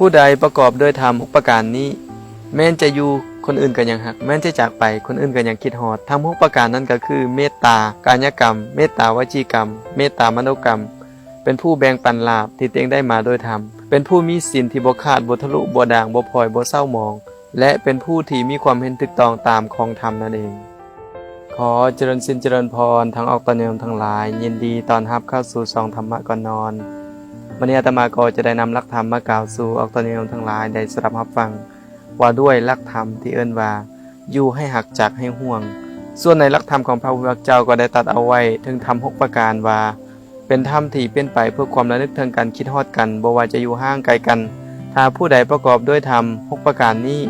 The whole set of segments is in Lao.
ຜູ້ໃດປະກອບດ້ວຍທຳຫົກປະການນີ້ ແມ່ນຈະຢູ່ ຄົນອື່ນກໍຍັງຮັກ, ແມ່ນຈະຈາກໄປ ຄົນອື່ນກໍຍັງຄິດຮອດ. ທຳຫົກປະການນັ້ນກໍຄື ເມດຕາກາຍະກຳ, ເມດຕາວະຈີກຳ, ເມດຕາມະໂນກຳ, ເປັນຜູ້ແບ່ງປັນລາບທີ່ຕົວເອງໄດ້ມາໂດຍທຳ, ເປັນຜູ້ມີສິນທີ່ບໍ່ຂາດ, ບໍ່ທະລຸ, ບໍ່ດ່າງ, ບໍ່ພອຍ, ບໍ່ເສົ້າໝອງ ແລະ ເປັນຜູ້ທີ່ມີຄວາມເຫັນຖືກຕ້ອງຕາມຂອງທຳນັ້ນເອງ. ຂໍຈະເລີນສິນຈະເລີນພອນ ທັງອອກຕະຍາມທັງຫຼາຍ, ຍິນດີຕ້ອນຮັບເຂົ້າສູ່ຊ່ອງທຳມະກ່ອນນອນ. ມື້ນີ້ອາດຕະມາກໍຈະໄດ້ນຳຫຼັກທຳມາກ່າວສູ່ອອກຕະຍາມທັງຫຼາຍໄດ້ສະດັບຮັບຟັງ ວ່າດ້ວຍຫຼັກທຳທີ່ເອີ້ນວ່າ ຢູ່ໃຫ້ຮັກ, ຈາກໃຫ້ຫ່ວງ. ສ່ວນໃນຫຼັກທຳຂອງພະຜູ້ຮັກເຈົ້າກໍໄດ້ຕັດເອົາໄວ້ເຖິງທຳຫົກປະການວ່າ ເປັນທຳທີ່ເປັນໄປເພື່ອຄວາມລະນຶກເຖິງກັນ, ຄິດຮອດກັນ, ບໍ່ວ່າຈະຢູ່ຫ່າງໄກກັນ. ຖ້າຜູ້ໃດປະກອບດ້ວຍທຳຫົກປະການນີ້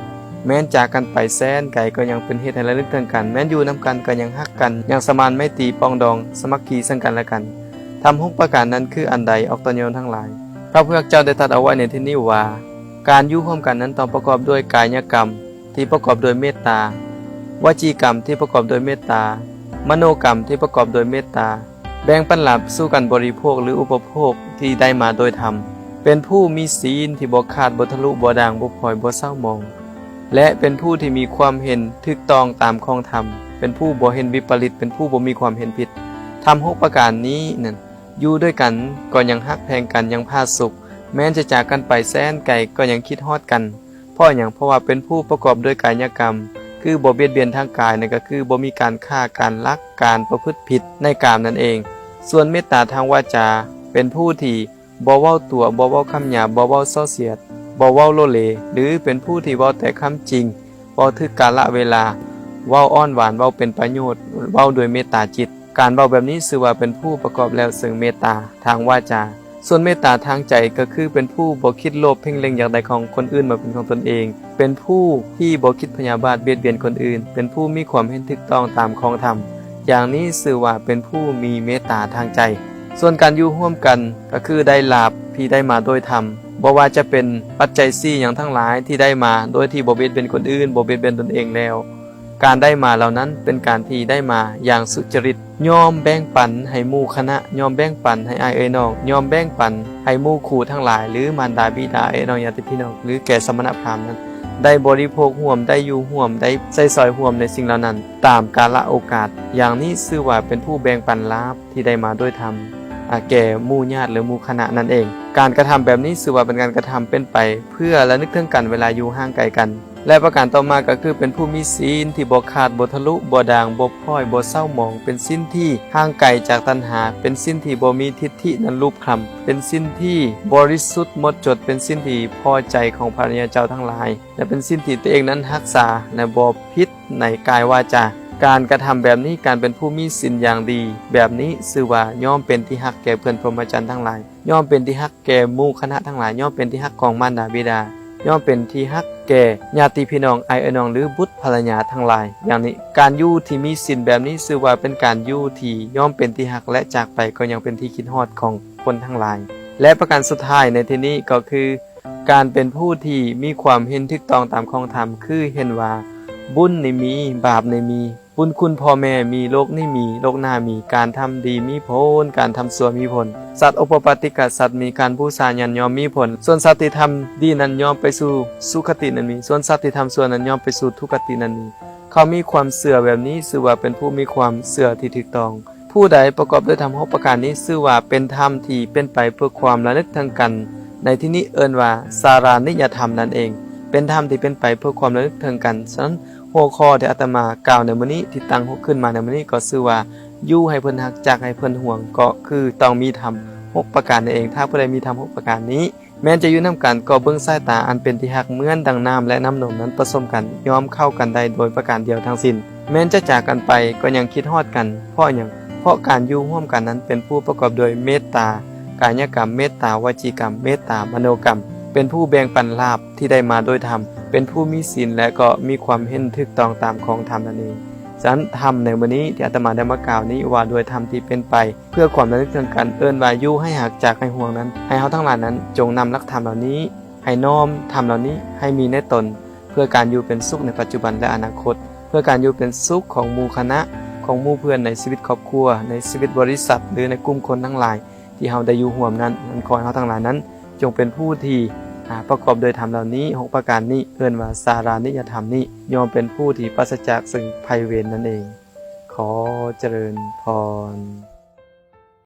ແມ່ນຈາກກັນໄປແສນໄກ ກໍຍັງເປັນເຫດໃຫ້ລະນຶກເຖິງກັນ, ແມ່ນຢູ່ນຳກັນກໍຍັງຮັກກັນ, ຍັງສະມານໄມຕີປອງດອງສາມັກຄີເຊິ່ງກັນແລະກັນ. ທຳຫົກປະການນັ້ນຄືອັນໃດ ອອກຕະຍາມທັງຫຼາຍ? ພະຜູ້ຮັກເຈົ້າໄດ້ຕັດເອົາໄວ້ໃນທີ່ນີ້ວ່າ ການຢູ່ຮ່ວມກັນນັ້ນຕ້ອງປະກອບດ້ວຍກາຍະກຳ ທີ່ປະກອບດ້ວຍເມດຕາ, ວະຈີກຳທີ່ປະກອບດ້ວຍເມດຕາ, ມະໂນກຳທີ່ປະກອບດ້ວຍເມດຕາ, ແບ່ງປັນລາບສູ່ກັນບໍລິໂພກ ຫຼື ອຸປະໂພກທີ່ໄດ້ມາໂດຍທຳ, ເປັນຜູ້ມີສິນທີ່ບໍ່ຂາດ, ບໍ່ທະລຸ, ບໍ່ດ່າງ, ບໍ່ພອຍ, ບໍ່ເສົ້າໝອງ ແລະ ເປັນຜູ້ທີ່ມີຄວາມເຫັນຖືກຕ້ອງຕາມຂອງທຳ, ເປັນຜູ້ບໍ່ເຫັນວິປະລິດ, ເປັນຜູ້ບໍ່ມີຄວາມເຫັນຜິດ. ທຳຫົກປະການນີ້ນັ້ນ ຢູ່ດ້ວຍກັນກໍຍັງຮັກແພງກັນ, ຍັງຜາສຸກ, ແມ່ນຈະຈາກກັນໄປແສນໄກກໍຍັງຄິດຮອດກັນ. ເພາະຫຍັງ? ເພາະວ່າເປັນຜູ້ປະກອບດ້ວຍກາຍະກຳ ຄືບໍ່ບຽດບຽນທາງກາຍ, ນັ້ນກໍຄືບໍ່ມີການຂ້າ, ການລັກ, ການປະພຶດຜິດໃນກາມນັ້ນເອງ. ສ່ວນເມດຕາທາງວາຈາ ເປັນຜູ້ທີ່ບໍ່ເວົ້າຕົວະ, ບໍ່ເວົ້າຄຳຫຍາບ, ບໍ່ເວົ້າສໍ້ສຽດ, ບໍ່ເວົ້າໂລເລ ຫຼື ເປັນຜູ້ທີ່ເວົ້າແຕ່ຄຳຈິງ, ເວົ້າຖືກກາລະເວລາ, ເວົ້າອ່ອນຫວານ, ເວົ້າເປັນປະໂຫຍດ, ເວົ້າດ້ວຍເມດຕາຈິດ. ການເວົ້າແບບນີ້ຊື່ວ່າເປັນຜູ້ປະກອບແລ້ວເຊິ່ງເມດຕາທາງວາຈາ. ສ່ວນເມດຕາທາງໃຈກໍຄືເປັນຜູ້ບໍ່ຄິດໂລບເພງເລັງຢາກໄດ້ຂອງຄົນອື່ນມາເປັນຂອງຕົນເອງ, ເປັນຜູ້ທີ່ບໍ່ຄິດພະຍາບາດບຽດບຽນຄົນອື່ນ, ເປັນຜູ້ມີຄວາມເຫັນຖືກຕ້ອງຕາມຂອງທຳ. ຢ່າງນີ້ຊື່ວ່າເປັນຜູ້ມີເມດຕາທາງໃຈ. ສ່ວນການຢູ່ຮ່ວມກັນກໍຄືໄດ້ລາບທີ່ໄດ້ມາໂດຍທຳ, ບໍ່ວ່າຈະເປັນປັດໄຈສີ່ຫຍັງທັງຫຼາຍທີ່ໄດ້ມາໂດຍທີ່ບໍ່ບຽດບຽນຄົນອື່ນ, ບໍ່ບຽດບຽນຕົນເອງແລ້ວ, ການໄດ້ມາເຫຼົ່ານັ້ນເປັນການທີ່ໄດ້ມາຢ່າງສຸຈະລິດ, ຍອມແບ່ງປັນໃຫ້ໝູ່ຄະນະ, ຍອມແບ່ງປັນໃຫ້ອ້າຍເອື້ອຍນ້ອງ, ຍອມແບ່ງປັນໃຫ້ໝູ່ຄູ່ທັງຫຼາຍ ຫຼື ມານດາບິດາ, ເອື້ອຍນ້ອງ, ຍາຕິພີ່ນ້ອງ ຫຼື ແກ່ສະມະນະພາມນັ້ນ ໄດ້ບໍລິໂພກຮ່ວມ, ໄດ້ຢູ່ຮ່ວມ, ໄດ້ໃຊ້ສອຍຮ່ວມໃນສິ່ງເຫຼົ່ານັ້ນຕາມກາລະໂອກາດ. ຢ່າງນີ້ຊື່ວ່າເປັນຜູ້ແບ່ງປັນລາບທີ່ໄດ້ມາໂດຍທຳ ອາ ແກ່ໝູ່ຍາດ ຫຼື ໝູ່ຄະນະນັ້ນເອງ. ການກະທຳແບບນີ້ຊື່ວ່າເປັນການກະທຳເປັນໄປເພື່ອລະນຶກເຖິງກັນເວລາຢູ່ຫ່າງໄກກັນ. ແລະ ປະການຕໍ່ມາກໍຄືເປັນຜູ້ມີສິນທີ່ບໍ່ຂາດ, ບໍ່ທະລຸ, ບໍ່ດ່າງ, ບໍ່ພອຍ, ບໍ່ເສົ້າໝອງ, ເປັນສິນທີ່ຫ່າງໄກຈາກຕັນຫາ, ເປັນສິນທີ່ບໍ່ມີທິດຖິນະຮູບຄຳ, ເປັນສິນທີ່ບໍລິສຸດໝົດຈົດ, ເປັນສິນທີ່ພໍໃຈຂອງພະລິຍາເຈົ້າທັງຫຼາຍ ແລະ ເປັນສິນທີ່ຕົວເອງນັ້ນຮັກສາ ແລະ ບໍ່ຜິດໃນກາຍວາຈາ. ການກະທຳແບບນີ້, ການເປັນຜູ້ມີສິນຢ່າງດີແບບນີ້ ຊື່ວ່າຍອມເປັນທີ່ຮັກແກ່ເພື່ອນພົມມະຈັນທັງຫຼາຍ. ຍ່ອມເປັນທີ່ຮັກແກ່ໝູ່ຄະນະທັງຫຼາຍ, ຍ່ອມເປັນທີ່ຮັກຂອງມານດາບິດາ, ຍ່ອມເປັນທີ່ຮັກແກ່ຍາດຕິພີ່ນ້ອງ, ອ້າຍເອື້ອຍນ້ອງ ຫຼື ບຸດພັນລະຍາທັງຫຼາຍ. ຢ່າງນີ້, ການຢູ່ທີ່ມີສິນແບບນີ້ ຊື່ວ່າເປັນການຢູ່ທີ່ຍ່ອມເປັນທີ່ຮັກ ແລະ ຈາກໄປກໍຍັງເປັນທີ່ຄິດຮອດຂອງຄົນທັງຫຼາຍ. ແລະ ປະການສຸດທ້າຍໃນທີ່ນີ້ກໍຄື ການເປັນຜູ້ທີ່ມີຄວາມເຫັນຖືກຕ້ອງຕາມຂອງທຳ ຄືເຫັນວ່າ ບຸນນີ້ມີ, ບາບນີ້ມີ, ບຸນຄຸນພໍ່ແມ່ມີ, ໂລກນີ້ມີ, ໂລກໜ້າມີ, ການທຳດີມີຜົນ, ການທຳຊົ່ວມີຜົນ. ສັດອົບປະປາຕິກະສັດມີ, ການບູຊາຍາດຍອມມີຜົນ. ສ່ວນສັດທີ່ທຳດີນັ້ນຍອມໄປສູ່ສຸຄະຕິນັ້ນມີ, ສ່ວນສັດທີ່ທຳຊົ່ວນັ້ນຍອມໄປສູ່ທຸກຄະຕິນັ້ນມີ. ເຂົາມີຄວາມເຊື່ອແບບນີ້ ຊື່ວ່າເປັນຜູ້ມີຄວາມເຊື່ອທີ່ຖືກຕ້ອງ. ຜູ້ໃດປະກອບດ້ວຍທຳຫົກປະການນີ້ ຊື່ວ່າເປັນທຳທີ່ເປັນໄປເພື່ອຄວາມລະນຶກເຖິງກັນ. ໃນທີ່ນີ້ເອີ້ນວ່າສາລານິຍະທຳນັ້ນເອງ, ເປັນທຳທີ່ເປັນໄປເພື່ອຄວາມລະນຶກເຖິງກັນ. ສະນັ້ນ ຫົວຂໍ້ທີ່ອາດຕະມາກ່າວໃນມື້ນີ້ ທີ່ຕັ້ງຂຶ້ນມາໃນມື້ນີ້ ກໍຊື່ວ່າ ຢູ່ໃຫ້ເພິ່ນຮັກ, ຈາກໃຫ້ເພິ່ນຫ່ວງ, ກໍຄືຕ້ອງມີທຳຫົກປະການນັ້ນເອງ. ຖ້າຜູ້ໃດມີທຳຫົກປະການນີ້ ແມ່ນຈະຢູ່ນຳກັນ ກໍເບິ່ງສາຍຕາອັນເປັນທີ່ຮັກ ເໝືອນດັ່ງນ້ຳ ແລະ ນ້ຳນົມນັ້ນປະສົມກັນ ຍ່ອມເຂົ້າກັນໄດ້ໂດຍປະການດຽວທັງສິ້ນ. ແມ່ນຈະຈາກກັນໄປ ກໍຍັງຄິດຮອດກັນ. ເພາະຫຍັງ? ເພາະການຢູ່ຮ່ວມກັນນັ້ນ ເປັນຜູ້ປະກອບດ້ວຍເມດຕາກາຍະກຳ, ເມດຕາວະຈີກຳ, ເມດຕາມະໂນກຳ, ເປັນຜູ້ແບ່ງປັນລາບທີ່ໄດ້ມາໂດຍທຳ, ເປັນຜູ້ມີສິນ ແລະ ກໍມີຄວາມເຫັນຖືກຕ້ອງຕາມຂອງທຳນັ້ນເອງ. ສະນັ້ນ ທຳໃນມື້ນີ້ທີ່ອາດຕະມາໄດ້ມາກ່າວນີ້ ວ່າດ້ວຍທຳທີ່ເປັນໄປ ເພື່ອຄວາມລະນຶກເຖິງກັນ ເອີ້ນວ່າຢູ່ໃຫ້ຮັກ, ຈາກໃຫ້ຫ່ວງນັ້ນ, ໃຫ້ເຮົາທັງຫຼາຍນັ້ນ ຈົ່ງນຳຫຼັກທຳເຫຼົ່ານີ້, ໃຫ້ນ້ອມທຳເຫຼົ່ານີ້ໃຫ້ມີໃນຕົນ ເພື່ອການຢູ່ເປັນສຸກໃນປັດຈຸບັນ ແລະ ອະນາຄົດ, ເພື່ອການຢູ່ເປັນສຸກຂອງໝູ່ຄະນະ, ຂອງໝູ່ເພື່ອນໃນຊີວິດຄອບຄົວ, ໃນຊີວິດບໍລິສັດ ຫຼື ໃນກຸ່ມຄົນທັງຫຼາຍທີ່ເຮົາໄດ້ຢູ່ຮ່ວມນັ້ນ. ນັ້ນ ຂໍໃຫ້ເຮົາທັງຫຼາຍນັ້ນ ຈົ່ງເປັນຜູ້ທີ່ ປະກອບດ້ວຍທຳເຫຼົ່ານີ້ ຫົກປະການນີ້ ເອີ້ນວ່າສາລານິຍະທຳນີ້ ຍ່ອມເປັນຜູ້ທີ່ປາສະຈາກເຊິ່ງໄພເວນນັ້ນເອງ. ຂໍຈະເລີນພອນ.